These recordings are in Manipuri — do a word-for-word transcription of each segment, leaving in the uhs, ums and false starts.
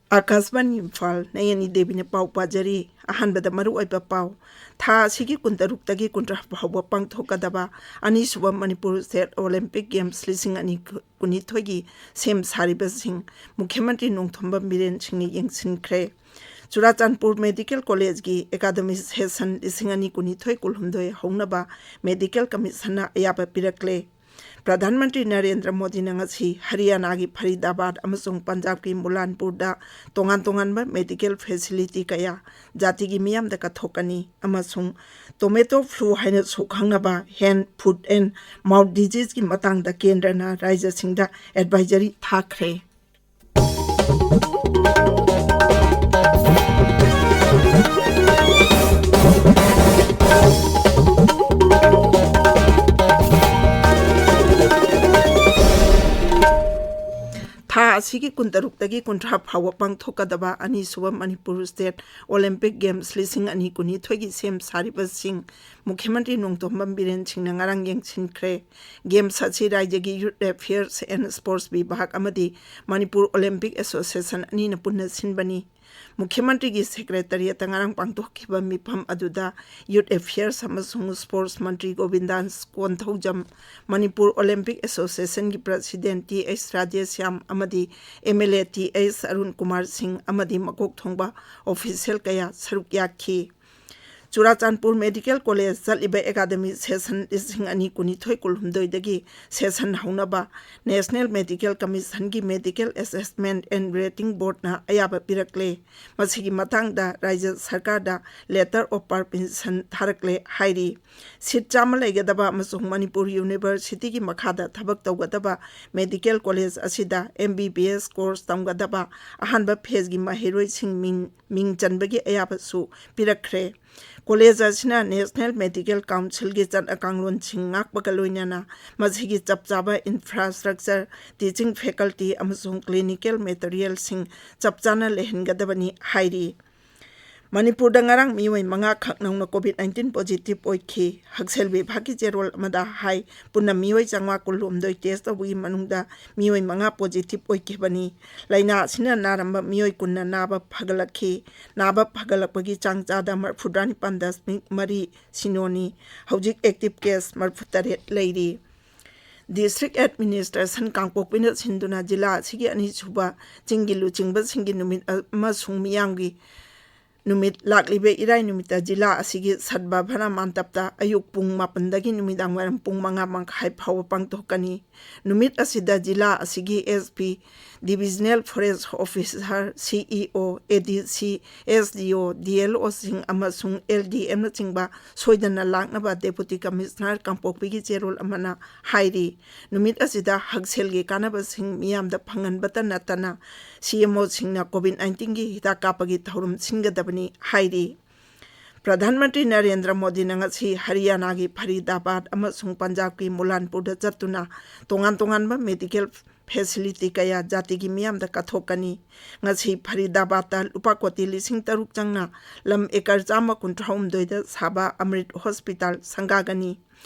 ꯑꯥꯀꯥꯁꯕꯥꯅꯤ ꯏꯝꯐꯥꯜ, ꯅꯌꯅꯤ ꯗꯦꯕꯤꯅ ꯄꯥꯎ ꯄꯥꯖꯔꯤ꯫ ꯑꯍꯥꯟꯕꯗ ꯃꯔꯨꯑꯣꯏꯕ ꯄꯥꯎ꯫ ꯊꯥ ꯑꯁꯤꯒꯤ ꯀꯨꯟꯇꯔꯨꯛꯇꯒꯤ ꯀꯨꯟꯊ꯭ꯔꯥ ꯐꯥꯎꯕ ꯄꯥꯡꯊꯣꯛꯀꯗꯕ ꯑꯅꯤꯁꯨꯕ ꯃꯅꯤꯄꯨꯔ ꯁ꯭ꯇꯦꯠ ꯑꯣꯂꯦꯝꯄꯤꯛ ꯒꯦꯝꯁ ꯂꯤꯁꯤꯡ ꯑꯅꯤ ꯀꯨꯟꯅꯤꯊꯣꯏꯒꯤ ꯁꯦꯝ ꯁꯥꯔꯤꯕꯁꯤꯡ ꯃꯨꯈ꯭ꯌ ꯃꯟꯇ꯭ꯔꯤ ꯅꯣꯡꯊꯣꯝꯕꯝ ꯕꯤꯔꯦꯟ ꯁꯤꯡꯅ ꯌꯦꯡꯁꯤꯟꯈ꯭ꯔꯦ꯫ ꯆꯨꯔꯥꯆꯥꯟꯄꯨꯔ ꯃꯦꯗꯤꯀꯦꯜ ꯀꯣꯂꯦꯖꯀꯤ ꯑꯦꯀꯥꯗꯃꯤꯛ ꯁꯦꯁꯟ ꯂꯤꯁꯤꯡ ꯑꯅꯤ ꯀꯨꯟꯅꯤꯊꯣꯏ ꯀꯨꯟꯍꯨꯝꯗꯣꯏ ꯍꯧꯅꯕ ꯃꯦꯗꯤꯀꯦꯜ ꯀꯃꯤꯁꯟꯅ ꯑꯌꯥꯕ ꯄꯤꯔꯛꯂꯦ꯫ ꯄ꯭ꯔꯙꯥꯟ ꯃꯟꯇ꯭ꯔꯤ ꯅꯔꯦꯟꯗ꯭ꯔ ꯃꯣꯗꯤꯅ ꯉꯁꯤ ꯍꯔꯤꯌꯥꯅꯥꯒꯤ ꯐꯔꯤꯗꯥꯕꯥꯗ ꯑꯃꯁꯨꯡ ꯄꯟꯖꯥꯕꯀꯤ ꯃꯨꯂꯥꯟꯄꯨꯔꯗ ꯇꯣꯉꯥꯟ ꯇꯣꯉꯥꯟꯕ ꯃꯦꯗꯤꯀꯦꯜ ꯐꯦꯁꯤꯂꯤꯇꯤ ꯀꯌꯥ ꯖꯥꯇꯤꯒꯤ ꯃꯤꯌꯥꯝꯗ ꯀꯠꯊꯣꯛꯀꯅꯤ ꯑꯃꯁꯨꯡ ꯇꯣꯃꯦꯇꯣ ꯐ꯭ꯂꯨ ꯍꯥꯏꯅꯁꯨ ꯈꯪꯅꯕ ꯍꯦꯟ, ꯐꯨꯠ ꯑꯦꯟ ꯃꯥꯎꯠ ꯗꯤꯖꯤꯖꯀꯤ ꯃꯇꯥꯡꯗ ꯀꯦꯟꯗ꯭ꯔꯅ ꯔꯥꯖ꯭ꯌꯁꯤꯡꯗ ꯑꯦꯗꯚꯥꯏꯖꯔꯤ ꯊꯥꯈ꯭ꯔꯦ꯫ ꯊꯥ ꯑꯁꯤꯒꯤ ꯀꯨꯟꯇꯔꯨꯛꯇꯒꯤ ꯀꯨꯟꯊ꯭ꯔꯥ ꯐꯥꯎꯕ ꯄꯥꯡꯊꯣꯛꯀꯗꯕ ꯑꯅꯤꯁꯨꯕ ꯃꯅꯤꯄꯨꯔ ꯁ꯭ꯇꯦꯠ ꯑꯣꯂꯦꯝꯄꯤꯛ ꯒꯦꯝꯁ ꯂꯤꯁꯤꯡ ꯑꯅꯤ ꯀꯨꯟꯅꯤꯊꯣꯏꯒꯤ ꯁꯦꯝ ꯁꯥꯔꯤꯕꯁꯤꯡ ꯃꯨꯈ꯭ꯌ ꯃꯟꯇ꯭ꯔꯤ ꯅꯣꯡꯊꯣꯝꯕꯝ ꯕꯤꯔꯦꯟ ꯁꯤꯡꯅ ꯉꯔꯥꯡ ꯌꯦꯡꯁꯤꯟꯈ꯭ꯔꯦ꯫ ꯒꯦꯝꯁ ꯑꯁꯤ ꯔꯥꯖ꯭ꯌꯒꯤ ꯌꯨꯠ ꯑꯦꯐꯤꯌꯔꯁ ꯑꯦꯟ ꯁ꯭ꯄꯣꯔꯠꯁ ꯕꯤꯚꯥꯒ ꯑꯃꯗꯤ ꯃꯅꯤꯄꯨꯔ ꯑꯣꯂꯦꯝꯄꯤꯛ ꯑꯦꯁꯣꯁꯤꯌꯦꯁꯟ ꯑꯅꯤꯅ ꯄꯨꯟꯅ ꯁꯤꯟꯕꯅꯤ꯫ ꯃꯨꯈ꯭ꯌ ꯃꯟꯇ꯭ꯔꯤꯒꯤ ꯁꯦꯀ꯭ꯔꯦꯇꯔꯤꯌꯦꯠꯇ ꯉꯔꯥꯡ ꯄꯥꯡꯊꯣꯛꯈꯤꯕ ꯃꯤꯐꯝ ꯑꯗꯨꯗ ꯌꯨꯠ ꯑꯦꯐꯤꯌꯔꯁ ꯑꯃꯁꯨꯡ ꯁ꯭ꯄꯣꯔꯠꯁ ꯃꯟꯇ꯭ꯔꯤ ꯒꯣꯕꯤꯟꯗꯥꯟꯁ ꯀꯣꯟꯊꯧꯖꯝ, ꯃꯅꯤꯄꯨꯔ ꯑꯣꯂꯦꯝꯄꯤꯛ ꯑꯦꯁꯣꯁꯤꯌꯦꯁꯟꯒꯤ ꯄ꯭ꯔꯁꯤꯗꯦꯟꯠ ꯇꯤ ꯑꯩꯆ ꯔꯥꯙꯦꯁ꯭ꯌꯥꯝ ꯑꯃꯗꯤ M L A T H Arun Kumar Singh ꯑꯃꯗꯤ ꯃꯀꯣꯛ ꯊꯣꯡꯕ ꯑꯣꯐꯤꯁꯤꯌꯦꯜ ꯀꯌꯥ ꯁꯔꯨꯛ ꯌꯥꯈꯤ꯫ ꯆꯨꯔꯥꯆꯥꯟꯄꯨꯔ ꯃꯦꯗꯤꯀꯦꯜ ꯀꯣꯂꯦꯖ ꯆꯠꯂꯤꯕ ꯑꯦꯀꯥꯗꯃꯤꯛ ꯁꯦꯁꯟ ꯂꯤꯁꯤꯡ ꯑꯅꯤ ꯀꯨꯟꯅꯤꯊꯣꯏ ꯀꯨꯟꯍꯨꯝꯗꯣꯏꯗꯒꯤ ꯁꯦꯁꯟ ꯍꯧꯅꯕ ꯅꯦꯁꯅꯦꯜ ꯃꯦꯗꯤꯀꯦꯜ ꯀꯃꯤꯁꯟꯒꯤ ꯃꯦꯗꯤꯀꯦꯜ ꯑꯦꯁꯦꯁꯃꯦꯟꯠ ꯑꯦꯟ ꯔꯦꯇꯤꯡ ꯕꯣꯔꯗꯅ ꯑꯌꯥꯕ ꯄꯤꯔꯛꯂꯦ꯫ ꯃꯁꯤꯒꯤ ꯃꯇꯥꯡꯗ ꯔꯥꯖ꯭ꯌ ꯁꯔꯀꯥꯔꯗ ꯂꯦꯇꯔ ꯑꯣꯐ ꯄꯔꯃꯤꯁꯟ ꯊꯥꯔꯛꯂꯦ ꯍꯥꯏꯔꯤ꯫ ꯁꯤꯠ ꯆꯥꯝꯃ ꯂꯩꯒꯗꯕ ꯑꯃꯁꯨꯡ ꯃꯅꯤꯄꯨꯔ ꯌꯨꯅꯤꯚꯔꯁꯤꯇꯤꯒꯤ ꯃꯈꯥꯗ ꯊꯕꯛ ꯇꯧꯒꯗꯕ ꯃꯦꯗꯤꯀꯦꯜ ꯀꯣꯂꯦꯖ ꯑꯁꯤꯗ ꯑꯦꯝ ꯕꯤ ꯕꯤ ꯑꯦꯁ ꯀꯣꯔꯁ ꯇꯝꯒꯗꯕ ꯑꯍꯥꯟꯕ ꯐꯦꯖꯒꯤ ꯃꯍꯩꯔꯣꯏꯁꯤꯡ ꯃꯤꯡ, ꯃꯤꯡ ꯆꯟꯕꯒꯤ ꯑꯌꯥꯕꯁꯨ ꯄꯤꯔꯛꯈ꯭ꯔꯦ꯫ ꯀꯣꯂꯦꯖ ꯑꯁꯤꯅ ꯅꯦꯁꯅꯦꯜ ꯃꯦꯗꯤꯀꯦꯜ ꯀꯥꯎꯟꯁꯤꯜꯒꯤ ꯆꯠꯅ ꯀꯥꯡꯂꯣꯟꯁꯤꯡ ꯉꯥꯛꯄꯒ ꯂꯣꯏꯅꯅ ꯃꯁꯤꯒꯤ ꯆꯞ ꯆꯥꯕ ꯏꯟꯐ꯭ꯔꯥꯁ꯭ꯇ꯭ꯔꯛꯆꯔ, ꯇꯤꯆꯤꯡ ꯐꯦꯀꯜꯇꯤ ꯑꯃꯁꯨꯡ ꯀ꯭ꯂꯤꯅꯤꯀꯦꯜ ꯃꯦꯇꯔꯤꯌꯦꯜꯁꯤꯡ ꯆꯞ ꯆꯥꯅ ꯂꯩꯍꯟꯒꯗꯕꯅꯤ ꯍꯥꯏꯔꯤ꯫ ꯃꯅꯤꯄꯨꯔꯗ ꯉꯔꯥꯡ ꯃꯤꯑꯣꯏ ꯃꯉꯥ ꯈꯛ ꯅꯧꯅ COVID nineteen positive ꯑꯣꯏꯈꯤ꯫ ꯍꯛꯁꯦꯜ ꯕꯤꯚꯥꯒꯀꯤ ꯆꯦꯔꯣꯜ ꯑꯃꯗ ꯍꯥꯏ, ꯄꯨꯟꯅ ꯃꯤꯑꯣꯏ ꯆꯥꯝꯃꯉꯥ ꯀꯨꯟꯍꯨꯝꯗꯣꯏ test ꯇꯧꯕꯒꯤ ꯃꯅꯨꯡꯗ ꯃꯤꯑꯣꯏ ꯃꯉꯥ positive ꯑꯣꯏꯈꯤꯕꯅꯤ꯫ ꯂꯥꯏꯅꯥ ꯑꯁꯤꯅ ꯅꯥꯔꯝꯕ ꯃꯤꯑꯣꯏ ꯀꯨꯟꯅ ꯅꯥꯕ ꯐꯒꯠꯂꯛꯈꯤ꯫ ꯅꯥꯕ ꯐꯒꯠꯂꯛꯄꯒꯤ ꯆꯥꯡ ꯆꯥꯗ ꯃꯔꯤꯐꯨꯇꯔꯥ ꯅꯤꯄꯥꯟ ꯗꯁꯃꯤꯛ ꯃꯔꯤ ꯁꯤꯅꯣꯅꯤ꯫ ꯍꯧꯖꯤꯛ active case ꯃꯔꯤꯐꯨꯇꯔꯦꯠ ꯂꯩꯔꯤ꯫ District Administration ꯀꯥꯡꯄꯣꯛꯄꯤꯅ ꯁꯤꯟꯗꯨꯅ ꯖꯤꯂꯥ ꯑꯁꯤꯒꯤ ꯑꯅꯤꯁꯨꯕ ꯆꯤꯡꯒꯤ ꯂꯨꯆꯤꯡꯕꯁꯤꯡꯒꯤ ꯅꯨꯃꯤꯠ ꯑꯃꯁꯨꯡ ꯃꯤꯌꯥꯝꯒꯤ ꯅꯨꯃꯤꯠ ꯂꯥꯛꯂꯤꯕ ꯏꯔꯥꯏ ꯅꯨꯃꯤꯠꯇ ꯖꯤꯂꯥ ꯑꯁꯤꯒꯤ ꯁꯠꯕꯚꯅ ꯃꯟꯗꯞꯇ ꯑꯌꯨꯛ ꯄꯨꯡ ꯃꯥꯄꯟꯗꯒꯤ ꯅꯨꯃꯤꯗꯥꯡ ꯋꯥꯏꯔꯝ ꯄꯨꯡ ꯃꯉꯥ ꯃꯈꯥꯏ ꯐꯥꯎꯕ ꯄꯥꯡꯊꯣꯛꯀꯅꯤ꯫ ꯅꯨꯃꯤꯠ ꯑꯁꯤꯗ ꯖꯤꯂꯥ ꯑꯁꯤꯒꯤ SP, Divisional Forest Officer, CEO, ADC, SDO, DLOꯁꯤꯡ ꯑꯃꯁꯨꯡ LDMꯅꯆꯤꯡꯕ ꯁꯣꯏꯗꯅ ꯂꯥꯛꯅꯕ Deputy Commissioner ꯀꯥꯡꯄꯣꯛꯄꯤꯒꯤ ꯆꯦꯔꯣꯜ ꯑꯃꯅ ꯍꯥꯏꯔꯤ꯫ ꯅꯨꯃꯤꯠ ꯑꯁꯤꯗ ꯍꯛꯁꯦꯜꯒꯤ ꯀꯥꯟꯅꯕꯁꯤꯡ ꯃꯤꯌꯥꯝꯗ ꯐꯪꯍꯟꯕꯇ ꯅꯠꯇꯅ CMOꯁꯤꯡꯅ COVID nineteenꯒꯤ ꯍꯤꯗꯥꯛ ꯀꯥꯞꯄꯒꯤ ꯊꯧꯔꯝ ꯁꯤꯟꯒꯗꯕꯅꯤ ꯍꯥꯏꯔꯤ꯫ ꯄ꯭ꯔꯙꯥꯟ ꯃꯟꯇ꯭ꯔꯤ ꯅꯔꯦꯟꯗ꯭ꯔ ꯃꯣꯗꯤꯅ ꯉꯁꯤ ꯍꯔꯤꯌꯥꯅꯥꯒꯤ ꯐꯔꯤꯗꯥꯕꯥꯗ ꯑꯃꯁꯨꯡ ꯄꯟꯖꯥꯕꯀꯤ ꯃꯨꯂꯥꯟꯄꯨꯔꯗ ꯆꯠꯇꯨꯅ ꯇꯣꯉꯥꯟ ꯇꯣꯉꯥꯟꯕ medical facility ꯀꯌꯥ ꯖꯥꯇꯤꯒꯤ ꯃꯤꯌꯥꯝꯗ ꯀꯠꯊꯣꯛꯀꯅꯤ꯫ ꯉꯁꯤ ꯐꯔꯤꯗꯥꯕꯥꯗꯇ ꯂꯨꯄꯥ ꯀꯣꯇꯤ ꯂꯤꯁꯤꯡ ꯇꯔꯨꯛ ꯆꯪꯅ ꯂꯝ ꯑꯦꯀꯔ ꯆꯥꯝꯃ ꯀꯨꯟꯊ꯭ꯔꯥꯍꯨꯝꯗꯣꯏꯗ ꯁꯥꯕ ꯑꯃ꯭ꯔꯤꯠ ꯍꯣꯁꯄꯤꯇꯥꯜ ꯁꯪꯒꯥꯒꯅꯤ꯫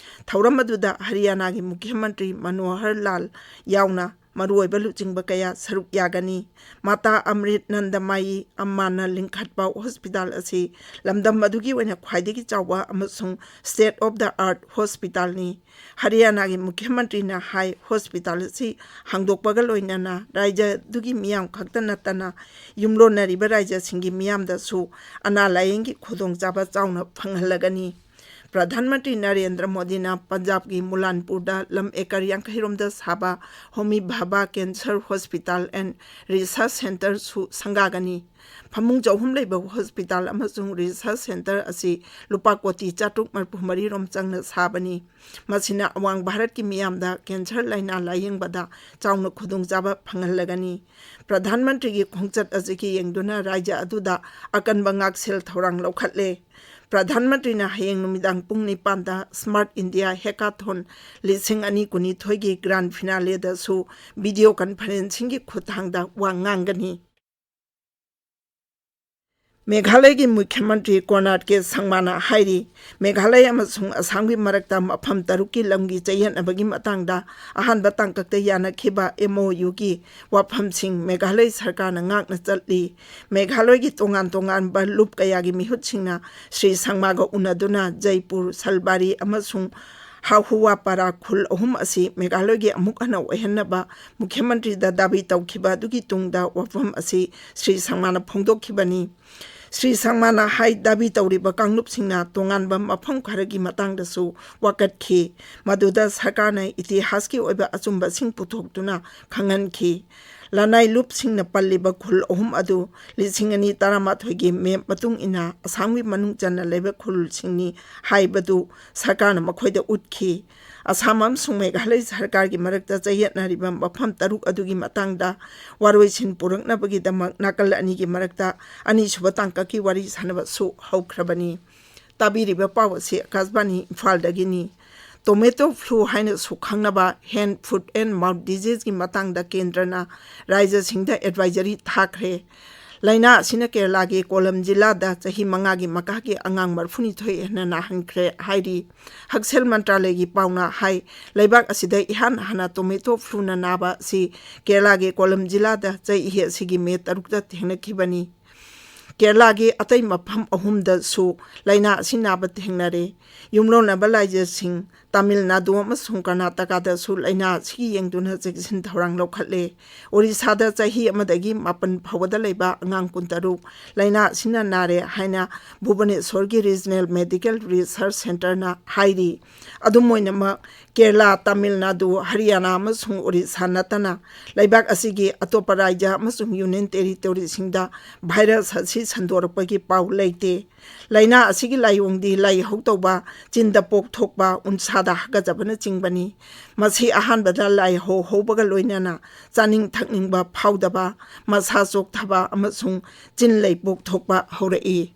ꯊꯧꯔꯝ ꯑꯗꯨꯗ ꯍꯔꯤꯌꯥꯅꯥꯒꯤ ꯃꯨꯈ꯭ꯌ ꯃꯟꯇ꯭ꯔꯤ ꯃꯅꯣꯍꯔ ꯂꯥꯜ ꯌꯥꯎꯅ ꯃꯔꯨꯑꯣꯏꯕ ꯂꯨꯆꯤꯡꯕ ꯀꯌꯥ ꯁꯔꯨꯛ ꯌꯥꯒꯅꯤ꯫ ꯃꯥꯇꯥ ꯑꯃ꯭ꯔꯤꯠ ꯅꯟꯗꯃꯥꯌꯤ ꯑꯝꯃꯥꯅ ꯂꯤꯡꯈꯠꯄ ꯍꯣꯁꯄꯤꯇꯥꯜ ꯑꯁꯤ ꯂꯝꯗꯝ ꯑꯗꯨꯒꯤ ꯑꯣꯏꯅ ꯈ꯭ꯋꯥꯏꯗꯒꯤ ꯆꯥꯎꯕ ꯑꯃꯁꯨꯡ state of the art ꯍꯣꯁꯄꯤꯇꯥꯜꯅꯤ꯫ ꯍꯔꯤꯌꯥꯅꯥꯒꯤ ꯃꯨꯈ꯭ꯌ ꯃꯟꯇ꯭ꯔꯤꯅ ꯍꯥꯏ, ꯍꯣꯁꯄꯤꯇꯥꯜ ꯑꯁꯤ ꯍꯥꯡꯗꯣꯛꯄꯒ ꯂꯣꯏꯅꯅ ꯔꯥꯖ꯭ꯌ ꯑꯗꯨꯒꯤ ꯃꯤꯌꯥꯝ ꯈꯛꯇ ꯅꯠꯇꯅ ꯌꯨꯝꯂꯣꯟꯅꯔꯤꯕ ꯔꯥꯖ꯭ꯌꯁꯤꯡꯒꯤ ꯃꯤꯌꯥꯝꯗꯁꯨ ꯑꯅꯥ ꯂꯥꯌꯦꯡꯒꯤ ꯈꯨꯗꯣꯡꯆꯥꯕ ꯆꯥꯎꯅ ꯐꯪꯍꯜꯂꯒꯅꯤ꯫ ꯄ꯭ꯔꯙꯥꯟ ꯃꯟꯇ꯭ꯔꯤ ꯅꯔꯦꯟꯗ꯭ꯔ ꯃꯣꯗꯤꯅ ꯄꯟꯖꯥꯕꯀꯤ ꯃꯨꯂꯥꯟꯄꯨꯔꯗ ꯂꯝ ꯑꯦꯀꯔ ꯌꯥꯡꯈꯩ ꯔꯣꯝꯗ ꯁꯥꯕ ꯍꯣꯃꯤ ꯚꯥꯕꯥ Cancer Hospital and Research Centreꯁꯨ ꯁꯪꯒꯥꯒꯅꯤ꯫ ꯐꯃꯨꯡ ꯆꯍꯨꯝ ꯂꯩꯕ ꯍꯣꯁꯄꯤꯇꯥꯜ ꯑꯃꯁꯨꯡ ꯔꯤꯁꯔꯆ ꯁꯦꯟꯇꯔ ꯑꯁꯤ ꯂꯨꯄꯥ ꯀꯣꯇꯤ ꯆꯥꯇ꯭ꯔꯨꯛ ꯃꯔꯤꯐꯨ ꯃꯔꯤ ꯔꯣꯝ ꯆꯪꯅ ꯁꯥꯕꯅꯤ꯫ ꯃꯁꯤꯅ ꯑꯋꯥꯡ ꯚꯥꯔꯠꯀꯤ ꯃꯤꯌꯥꯝꯗ cancer ꯂꯥꯏꯅꯥ ꯂꯥꯌꯦꯡꯕꯗ ꯆꯥꯎꯅ ꯈꯨꯗꯣꯡꯆꯥꯕ ꯐꯪꯍꯜꯂꯒꯅꯤ꯫ ꯄ꯭ꯔꯙꯥꯟ ꯃꯟꯇ꯭ꯔꯤꯒꯤ ꯈꯣꯡꯆꯠ ꯑꯁꯤꯒꯤ ꯌꯦꯡꯗꯨꯅ ꯔꯥꯖ꯭ꯌ ꯑꯗꯨꯗ ꯑꯀꯟꯕ ꯉꯥꯛꯁꯦꯜ ꯊꯧꯔꯥꯡ ꯂꯧꯈꯠꯂꯦ꯫ ꯄ꯭ꯔꯙꯥꯟ ꯃꯟꯇ꯭ꯔꯤꯅ ꯍꯌꯦꯡ ꯅꯨꯃꯤꯗꯥꯡ ꯄꯨꯡ ꯅꯤꯄꯥꯟꯗ Smart India Hackathon ꯂꯤꯁꯤꯡ ꯑꯅꯤ ꯀꯨꯟꯅꯤꯊꯣꯏꯒꯤ grand finaleꯗꯁꯨ video conferencingꯒꯤ ꯈꯨꯠꯊꯥꯡꯗ ꯋꯥ ꯉꯥꯡꯒꯅꯤ꯫ ꯃꯦꯘꯥꯂꯌꯒꯤ ꯃꯨꯈ꯭ꯌ ꯃꯟꯇ꯭ꯔꯤ ꯀꯣꯅꯥꯔꯗ ꯀꯦ ꯁꯪꯃꯥꯅ ꯍꯥꯏꯔꯤ, ꯃꯦꯘꯥꯂꯌ ꯑꯃꯁꯨꯡ ꯑꯁꯥꯝꯒꯤ ꯃꯔꯛꯇ ꯃꯐꯝ ꯇꯔꯨꯛꯀꯤ ꯂꯝꯒꯤ ꯆꯌꯦꯠꯅꯕꯒꯤ ꯃꯇꯥꯡꯗ ꯑꯍꯥꯟꯕ ꯇꯥꯡꯀꯛꯇ ꯌꯥꯅꯈꯤꯕ MOUꯒꯤ ꯋꯥꯐꯝꯁꯤꯡ ꯃꯦꯘꯥꯂꯌ ꯁꯔꯀꯥꯔꯅ ꯉꯥꯛꯅ ꯆꯠꯂꯤ꯫ ꯃꯦꯘꯥꯂꯌꯒꯤ ꯇꯣꯉꯥꯟ ꯇꯣꯉꯥꯟꯕ ꯂꯨꯞ ꯀꯌꯥꯒꯤ ꯃꯤꯍꯨꯠꯁꯤꯡꯅ ꯁ꯭ꯔꯤ ꯁꯪꯃꯥꯒ ꯎꯅꯗꯨꯅ ꯖꯩꯄꯨꯔ, ꯁꯜꯕꯥꯔꯤ ꯑꯃꯁꯨꯡ ꯍꯥꯍꯨꯋꯥꯄꯥꯔꯥ ꯈꯨꯜ ꯑꯍꯨꯝ ꯑꯁꯤ ꯃꯦꯘꯥꯂꯌꯒꯤ ꯑꯃꯨꯛ ꯍꯟꯅ ꯑꯣꯏꯍꯟꯅꯕ ꯃꯨꯈ꯭ꯌ ꯃꯟꯇ꯭ꯔꯤꯗ ꯗꯥꯕꯤ ꯇꯧꯈꯤꯕ ꯑꯗꯨꯒꯤ ꯇꯨꯡꯗ ꯋꯥꯐꯝ ꯑꯁꯤ ꯁ꯭ꯔꯤ ꯁꯪꯃꯥꯅ ꯐꯣꯡꯗꯣꯛꯈꯤꯕꯅꯤ꯫ ꯁ꯭ꯔꯤ ꯁꯪꯃꯥꯅ ꯍꯥꯏ, ꯗꯥꯕꯤ ꯇꯧꯔꯤꯕ ꯀꯥꯡꯂꯨꯞꯁꯤꯡꯅ ꯇꯣꯉꯥꯟꯕ ꯃꯐꯝ ꯈꯔꯒꯤ ꯃꯇꯥꯡꯗꯁꯨ ꯋꯥꯀꯠꯈꯤ, ꯃꯗꯨꯗ ꯁꯔꯀꯥꯔꯅ ꯏꯇꯤꯍꯥꯁꯀꯤ ꯑꯣꯏꯕ ꯑꯆꯨꯝꯕꯁꯤꯡ ꯄꯨꯊꯣꯛꯇꯨꯅ ꯈꯪꯍꯟꯈꯤ꯫ ꯂꯅꯥꯏ ꯂꯨꯞꯁꯤꯡꯅ ꯄꯜꯂꯤꯕ ꯈꯨꯜ ꯑꯍꯨꯝ ꯑꯗꯨ ꯂꯤꯁꯤꯡ ꯑꯅꯤ ꯇꯔꯥꯃꯥꯊꯣꯏꯒꯤ ꯃꯦꯞ ꯃꯇꯨꯡ ꯏꯟꯅ ꯑꯁꯥꯝꯒꯤ ꯃꯅꯨꯡ ꯆꯟꯅ ꯂꯩꯕ ꯈꯨꯜꯁꯤꯡꯅꯤ ꯍꯥꯏꯕꯗꯨ ꯁꯔꯀꯥꯔꯅ ꯃꯈꯣꯏꯗ ꯎꯠꯈꯤ꯫ ꯑꯁꯥꯝ ꯑꯃꯁꯨꯡ ꯃꯦꯘꯥꯂꯌ ꯁꯔꯀꯥꯔꯒꯤ ꯃꯔꯛꯇ ꯆꯌꯦꯠꯅꯔꯤꯕ ꯃꯐꯝ ꯇꯔꯨꯛ ꯑꯗꯨꯒꯤ ꯃꯇꯥꯡꯗ ꯋꯥꯔꯣꯏꯁꯤꯟ ꯄꯨꯔꯛꯅꯕꯒꯤꯗꯃꯛ ꯅꯥꯀꯜ ꯑꯅꯤꯒꯤ ꯃꯔꯛꯇ ꯑꯅꯤꯁꯨꯕ ꯇꯥꯡꯀꯛꯀꯤ ꯋꯥꯔꯤ ꯁꯥꯟꯅꯕꯁꯨ ꯍꯧꯈ꯭ꯔꯕꯅꯤ꯫ ꯇꯥꯕꯤꯔꯤꯕ ꯄꯥꯎ ꯑꯁꯤ ꯑꯀꯥꯁꯕꯥꯅꯤ ꯏꯝꯐꯥꯜꯗꯒꯤꯅꯤ꯫ Tomato flu ꯍꯥꯏꯅꯁꯨ ꯈꯪꯅꯕ Hand, Foot and Mouth Diseaseꯀꯤ ꯃꯇꯥꯡꯗ ꯀꯦꯟꯗ꯭ꯔꯅ ꯔꯥꯖ꯭ꯌꯁꯤꯡꯗ advisory ꯊꯥꯈ꯭ꯔꯦ꯫ ꯂꯥꯏꯅꯥ ꯑꯁꯤꯅ ꯀꯦꯔꯂꯥꯒꯤ ꯀꯣꯂꯝ ꯖꯤꯂꯥꯗ ꯆꯍꯤ ꯃꯉꯥꯒꯤ ꯃꯈꯥꯒꯤ ꯑꯉꯥꯡ ꯃꯔꯤꯐꯨꯅꯤꯊꯣꯏ ꯍꯦꯟꯅ ꯅꯥꯍꯟꯈ꯭ꯔꯦ ꯍꯥꯏꯔꯤ꯫ ꯍꯛꯁꯦꯜ ꯃꯟꯇ꯭ꯔꯥꯂꯌꯒꯤ ꯄꯥꯎꯅ ꯍꯥꯏ, ꯂꯩꯕꯥꯛ ꯑꯁꯤꯗ ꯏꯍꯥꯟ ꯍꯥꯟꯅ tomato fluꯅ ꯅꯥꯕ ꯑꯁꯤ ꯀꯦꯔꯂꯥꯒꯤ ꯀꯣꯂꯝ ꯖꯤꯂꯥꯗ ꯆꯍꯤ ꯑꯁꯤꯒꯤ ꯃꯦ ꯇꯔꯨꯛꯇ ꯊꯦꯡꯅꯈꯤꯕꯅꯤ꯫ ꯀꯦꯔꯂꯥꯒꯤ ꯑꯇꯩ ꯃꯐꯝ ꯑꯍꯨꯝꯗꯁꯨ ꯂꯥꯏꯅꯥ ꯑꯁꯤ ꯅꯥꯕ ꯊꯦꯡꯅꯔꯦ꯫ ꯌꯨꯝꯂꯣꯟꯅꯕ ꯔꯥꯖ꯭ꯌꯁꯤꯡ ꯇꯥꯃꯤꯜ ꯅꯥꯗꯨ ꯑꯃꯁꯨꯡ ꯀꯔꯅꯥꯇꯀꯥꯗꯁꯨ ꯂꯥꯏꯅꯥ ꯑꯁꯤꯒꯤ ꯌꯦꯡꯗꯨꯅ ꯆꯦꯛꯁꯤꯟ ꯊꯧꯔꯥꯡ ꯂꯧꯈꯠꯂꯦ꯫ ꯑꯣꯔꯤꯁꯥꯗ ꯆꯍꯤ ꯑꯃꯗꯒꯤ ꯃꯥꯄꯟ ꯐꯥꯎꯕꯗ ꯂꯩꯕ ꯑꯉꯥꯡ ꯀꯨꯟꯇꯔꯨꯛ ꯂꯥꯏꯅꯥ ꯑꯁꯤꯅ ꯅꯥꯔꯦ ꯍꯥꯏꯅ ꯚꯨꯕꯅꯦꯁ꯭ꯋꯔꯒꯤ Regional Medical Research Centreꯅ ꯍꯥꯏꯔꯤ꯫ ꯑꯗꯨꯝ ꯑꯣꯏꯅꯃꯛ, ꯀꯦꯔꯂꯥ, ꯇꯥꯃꯤꯜ ꯅꯥꯗꯨ, ꯍꯔꯤꯌꯥꯅꯥ ꯑꯃꯁꯨꯡ ꯑꯣꯔꯤꯁꯥ ꯅꯠꯇꯅ ꯂꯩꯕꯥꯛ ꯑꯁꯤꯒꯤ ꯑꯇꯣꯞꯄ ꯔꯥꯖ꯭ꯌ ꯑꯃꯁꯨꯡ Union Territoryꯁꯤꯡꯗ virus ꯑꯁꯤ ꯁꯟꯗꯣꯔꯛꯄꯒꯤ ꯄꯥꯎ ꯂꯩꯇꯦ꯫ ꯂꯥꯏꯅꯥ ꯑꯁꯤꯒꯤ ꯂꯥꯏꯑꯣꯡꯗꯤ ꯂꯥꯏꯍꯧ ꯇꯧꯕ, ꯆꯤꯟꯗ ꯄꯣꯛ ꯊꯣꯛꯄ, ꯎꯟꯁꯥꯗ ꯍꯥꯒꯠꯆꯕꯅꯆꯤꯡꯕꯅꯤ꯫ ꯃꯁꯤ ꯑꯍꯥꯟꯕꯗ ꯂꯥꯏꯍꯧ ꯍꯧꯕꯒ ꯂꯣꯏꯅꯅ ꯆꯥꯅꯤꯡ ꯊꯛꯅꯤꯡꯕ ꯐꯥꯎꯗꯕ, ꯃꯁꯥ ꯆꯣꯛꯊꯕ ꯑꯃꯁꯨꯡ ꯆꯤꯟ ꯂꯩ ꯄꯣꯛ ꯊꯣꯛꯄ ꯍꯧꯔꯛꯏ꯫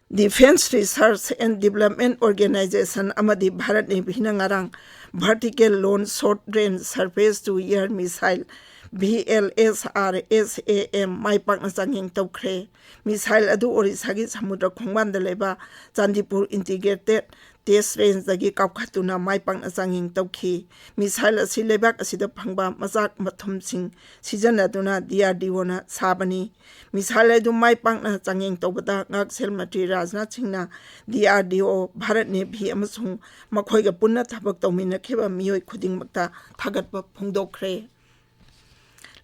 Defence Research and Development Organisation ꯑꯃꯗꯤ Bharat Navyꯅ ꯉꯔꯥꯡ vertical launch short range surface to air missile V L S R S A M ꯃꯥꯏ ꯄꯥꯛꯅ ꯆꯥꯡꯌꯦꯡ ꯇꯧꯈ꯭ꯔꯦ꯫ Missile ꯑꯗꯨ ꯑꯣꯔꯤꯁꯥꯒꯤ ꯁꯃꯨꯗ꯭ꯔ ꯈꯣꯡꯕꯥꯟꯗ ꯂꯩꯕ ꯆꯥꯟꯗꯤꯄꯨꯔ Integrated Test Rangeꯗꯒꯤ ꯀꯥꯞꯈꯠꯇꯨꯅ ꯃꯥꯏ ꯄꯥꯛꯅ ꯆꯥꯡꯌꯦꯡ ꯇꯧꯈꯤ꯫ Missile ꯑꯁꯤ ꯂꯩꯕꯥꯛ ꯑꯁꯤꯗ ꯐꯪꯕ ꯃꯆꯥꯛ ꯃꯊꯨꯝꯁꯤꯡ ꯁꯤꯖꯤꯟꯅꯗꯨꯅ ꯗꯤ ꯑꯥꯔ ꯗꯤ ꯑꯣꯅ ꯁꯥꯕꯅꯤ꯫ Missile ꯑꯗꯨ ꯃꯥꯏ ꯄꯥꯛꯅ ꯆꯥꯡꯌꯦꯡ ꯇꯧꯕꯗ ꯉꯥꯛꯁꯦꯜ ꯃꯟꯇ꯭ꯔꯤ ꯔꯥꯖꯅꯥꯊ ꯁꯤꯡꯅ ꯗꯤ ꯑꯥꯔ ꯗꯤ ꯑꯣ, ꯚꯥꯔꯠ ꯅꯦꯚꯤ ꯑꯃꯁꯨꯡ ꯃꯈꯣꯏꯒ ꯄꯨꯟꯅ ꯊꯕꯛ ꯇꯧꯃꯤꯟꯅꯈꯤꯕ ꯃꯤꯑꯣꯏ ꯈꯨꯗꯤꯡꯃꯛꯇ ꯊꯥꯒꯠꯄ ꯐꯣꯡꯗꯣꯛꯈ꯭ꯔꯦ꯫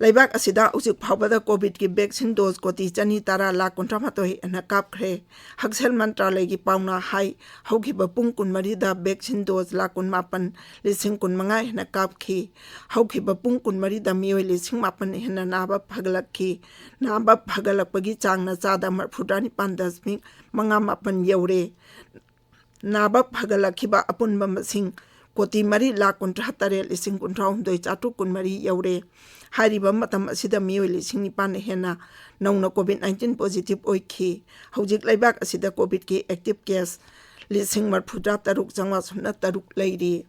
ꯂꯩꯕꯥꯛ ꯑꯁꯤꯗ ꯍꯧꯖꯤꯛ ꯐꯥꯎꯕꯗ ꯀꯣꯚꯤꯗꯀꯤ ꯚꯦꯛꯁꯤꯟ ꯗꯣꯖ ꯀꯣꯇꯤ ꯆꯅꯤ ꯇꯔꯥ ꯂꯥꯈ ꯀꯨꯟꯊ꯭ꯔꯥ ꯃꯥꯊꯣꯏ ꯍꯦꯟꯅ ꯀꯥꯞꯈ꯭ꯔꯦ꯫ ꯍꯛꯁꯦꯜ ꯃꯟꯇ꯭ꯔꯥꯂꯌꯒꯤ ꯄꯥꯎꯅ ꯍꯥꯏ, ꯍꯧꯈꯤꯕ ꯄꯨꯡ ꯀꯨꯟꯃꯔꯤꯗ ꯚꯦꯛꯁꯤꯟ ꯗꯣꯖ ꯂꯥꯈ ꯀꯨꯟꯃꯥꯄꯟ ꯂꯤꯁꯤꯡ ꯀꯨꯟꯃꯉꯥ ꯍꯦꯟꯅ ꯀꯥꯞꯈꯤ꯫ ꯍꯧꯈꯤꯕ ꯄꯨꯡ ꯀꯨꯟꯃꯔꯤꯗ ꯃꯤꯑꯣꯏ ꯂꯤꯁꯤꯡ ꯃꯥꯄꯟ ꯍꯦꯟꯅ ꯅꯥꯕ ꯐꯒꯠꯂꯛꯈꯤ꯫ ꯅꯥꯕ ꯐꯒꯠꯂꯛꯄꯒꯤ ꯆꯥꯡꯅ ꯆꯥꯗ ꯃꯔꯤꯐꯨꯇꯔꯥ ꯅꯤꯄꯥꯟ ꯗꯁꯃꯤꯛ ꯃꯉꯥ ꯃꯥꯄꯟ ꯌꯧꯔꯦ꯫ ꯅꯥꯕ ꯐꯒꯠꯂꯛꯈꯤꯕ ꯑꯄꯨꯟꯕ ꯃꯁꯤꯡ ꯀꯣꯇꯤ ꯃꯔꯤ ꯂꯥꯈ ꯀꯨꯟꯊ꯭ꯔꯥ ꯇꯔꯦꯠ ꯂꯤꯁꯤꯡ ꯀꯨꯟꯊ꯭ꯔꯥ ꯍꯨꯝꯗꯣꯏ ꯆꯥꯇ꯭ꯔꯨꯛ ꯀꯨꯟꯃꯔꯤ ꯌꯧꯔꯦ꯫ ꯍꯥꯏꯔꯤꯕ ꯃꯇꯝ ꯑꯁꯤꯗ ꯃꯤꯑꯣꯏ ꯂꯤꯁꯤꯡ ꯅꯤꯄꯥꯟ ꯍꯦꯟꯅ ꯅꯧꯅ ꯀꯣꯚꯤꯗ ꯅꯥꯏꯟꯇꯤꯟ ꯄꯣꯖꯤꯇꯤꯚ ꯑꯣꯏꯈꯤ꯫ ꯍꯧꯖꯤꯛ ꯂꯩꯕꯥꯛ ꯑꯁꯤꯗ ꯀꯣꯚꯤꯗꯀꯤ ꯑꯦꯛꯇꯤꯚ ꯀꯦꯁ ꯂꯤꯁꯤꯡ ꯃꯔꯤꯐꯨꯇꯔꯥ ꯇꯔꯨꯛ ꯆꯥꯝꯃꯉꯥ ꯁꯨꯞꯅ ꯇꯔꯨꯛ ꯂꯩꯔꯤ꯫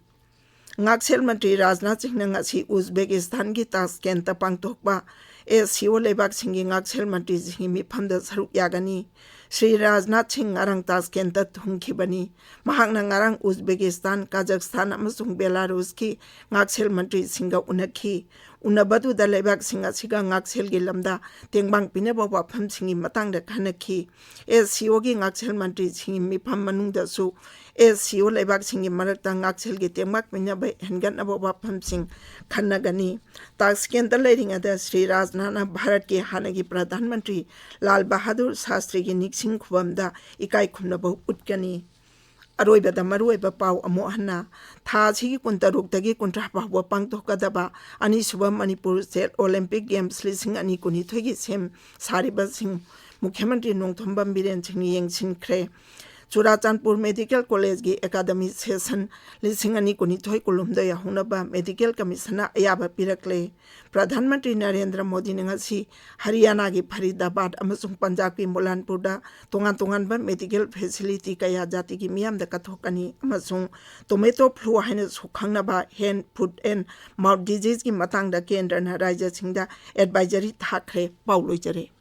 ꯉꯥꯛꯁꯦꯜ ꯃꯟꯇ꯭ꯔꯤ ꯔꯥꯖꯅꯥꯊ ꯁꯤꯡꯅ ꯉꯁꯤ ꯎꯖꯕꯦꯀꯤꯁꯇꯥꯟꯒꯤ ꯇꯥꯁꯀꯦꯟꯇ ꯄꯥꯡꯊꯣꯛꯄ ꯑꯦꯁ ꯁꯤ ꯑꯣ ꯂꯩꯕꯥꯛꯁꯤꯡꯒꯤ ꯉꯥꯛꯁꯦꯜ ꯃꯟꯇ꯭ꯔꯤꯁꯤꯡꯒꯤ ꯃꯤꯐꯝꯗ ꯁꯔꯨꯛ ꯌꯥꯒꯅꯤ꯫ ꯁ꯭ꯔꯤ ꯔꯥꯖꯅꯥꯊ ꯁꯤꯡ ꯉꯔꯥꯡ ꯇꯥꯁꯀꯦꯟꯇ ꯊꯨꯡꯈꯤꯕꯅꯤ꯫ ꯃꯍꯥꯛꯅ ꯉꯔꯥꯡ ꯎꯖꯕꯦꯀꯤꯁꯇꯥꯟ, ꯀꯥꯖꯥꯈꯁꯇꯥꯟ ꯑꯃꯁꯨꯡ ꯕꯦꯂꯥꯔꯨꯁꯀꯤ ꯉꯥꯛꯁꯦꯜ ꯃꯟꯇ꯭ꯔꯤꯁꯤꯡꯒ ꯎꯅꯈꯤ꯫ ꯎꯅꯕꯗꯨꯗ ꯂꯩꯕꯥꯛꯁꯤꯡ ꯑꯁꯤꯒ ꯉꯥꯛꯁꯦꯜꯒꯤ ꯂꯝꯗ ꯇꯦꯡꯕꯥꯡ ꯄꯤꯅꯕ ꯋꯥꯐꯝꯁꯤꯡꯒꯤ ꯃꯇꯥꯡꯗ ꯈꯟꯅꯈꯤ꯫ ꯑꯦꯁ ꯁꯤ ꯑꯣꯒꯤ ꯉꯥꯛꯁꯦꯜ ꯃꯟꯇ꯭ꯔꯤꯁꯤꯡꯒꯤ ꯃꯤꯐꯝ ꯃꯅꯨꯡꯗꯁꯨ ꯑꯦꯁ ꯁꯤ ꯑꯣ ꯂꯩꯕꯥꯛꯁꯤꯡꯒꯤ ꯃꯔꯛꯇ ꯉꯥꯛꯁꯦꯜꯒꯤ ꯇꯦꯡꯕꯥꯡ ꯄꯤꯅꯕ ꯍꯦꯟꯒꯠꯅꯕ ꯋꯥꯐꯝꯁꯤꯡ ꯈꯟꯅꯒꯅꯤ꯫ ꯇꯥꯁꯀꯦꯟꯇ ꯂꯩꯔꯤꯉꯩꯗ ꯁ꯭ꯔꯤ ꯔꯥꯖꯅꯥꯊꯅ ꯚꯥꯔꯠꯀꯤ ꯍꯥꯟꯅꯒꯤ ꯄ꯭ꯔꯙꯥꯟ ꯃꯟꯇ꯭ꯔꯤ ꯂꯥꯜ ꯕꯍꯥꯗꯨꯔ ꯁꯥꯁꯇ꯭ꯔꯤꯒꯤ ꯅꯤꯡꯁꯤꯡ ꯈꯨꯕꯝꯗ ꯏꯀꯥꯏ ꯈꯨꯝꯅꯕ ꯎꯠꯀꯅꯤ꯫ ꯑꯔꯣꯏꯕꯗ ꯃꯔꯨꯑꯣꯏꯕ ꯄꯥꯎ ꯑꯃꯨꯛ ꯍꯟꯅ꯫ ꯊꯥ ꯑꯁꯤꯒꯤ ꯀꯨꯟꯇꯔꯨꯛꯇꯒꯤ ꯀꯨꯟꯊ꯭ꯔꯥ ꯐꯥꯎꯕ ꯄꯥꯡꯊꯣꯛꯀꯗꯕ ꯑꯅꯤꯁꯨꯕ ꯃꯅꯤꯄꯨꯔ ꯁ꯭ꯇꯦꯠ ꯑꯣꯂꯤꯝꯄꯤꯛ ꯒꯦꯝꯁ ꯂꯤꯁꯤꯡ ꯑꯅꯤ ꯀꯨꯟꯅꯤꯊꯣꯏꯒꯤ ꯁꯦꯝ ꯁꯥꯔꯤꯕꯁꯤꯡ ꯃꯨꯈ꯭ꯌ ꯃꯟꯇ꯭ꯔꯤ ꯅꯣꯡꯊꯣꯝꯕꯝ ꯕꯤꯔꯦꯟ ꯁꯤꯡꯅ ꯌꯦꯡꯁꯤꯟꯈ꯭ꯔꯦ꯫ ꯆꯨꯔꯥꯆꯥꯟꯄꯨꯔ ꯃꯦꯗꯤꯀꯦꯜ ꯀꯣꯂꯦꯖꯒꯤ ꯑꯦꯀꯥꯗꯃꯤꯛ ꯁꯦꯁꯟ ꯂꯤꯁꯤꯡ ꯑꯅꯤ ꯀꯨꯟꯅꯤꯊꯣꯏ ꯀꯨꯟꯍꯨꯝꯗꯣꯏ ꯍꯧꯅꯕ ꯃꯦꯗꯤꯀꯦꯜ ꯀꯃꯤꯁꯟꯅ ꯑꯌꯥꯕ ꯄꯤꯔꯛꯂꯦ꯫ ꯄ꯭ꯔꯙꯥꯟ ꯃꯟꯇ꯭ꯔꯤ ꯅꯔꯦꯟꯗ꯭ꯔ ꯃꯣꯗꯤꯅ ꯉꯁꯤ ꯍꯔꯤꯌꯥꯅꯥꯒꯤ ꯐꯔꯤꯗꯥꯕꯥꯗ ꯑꯃꯁꯨꯡ ꯄꯟꯖꯥꯕꯀꯤ ꯃꯨꯂꯥꯟꯄꯨꯔꯗ ꯇꯣꯉꯥꯟ ꯇꯣꯉꯥꯟꯕ ꯃꯦꯗꯤꯀꯦꯜ ꯐꯦꯁꯤꯂꯤꯇꯤ ꯀꯌꯥ ꯖꯥꯇꯤꯒꯤ ꯃꯤꯌꯥꯝꯗ ꯀꯠꯊꯣꯛꯀꯅꯤ ꯑꯃꯁꯨꯡ ꯇꯣꯃꯦꯇꯣ ꯐ꯭ꯂꯨ ꯍꯥꯏꯅꯁꯨ ꯈꯪꯅꯕ ꯍꯦꯟ, ꯐꯨꯠ ꯑꯦꯟ ꯃꯥꯎꯠ ꯗꯤꯖꯤꯖꯀꯤ ꯃꯇꯥꯡꯗ ꯀꯦꯟꯗ꯭ꯔꯅ ꯔꯥꯖ꯭ꯌꯁꯤꯡꯗ ꯑꯦꯗꯚꯥꯏꯖꯔꯤ ꯊꯥꯈ꯭ꯔꯦ꯫ ꯄꯥꯎ ꯂꯣꯏꯖꯔꯦ꯫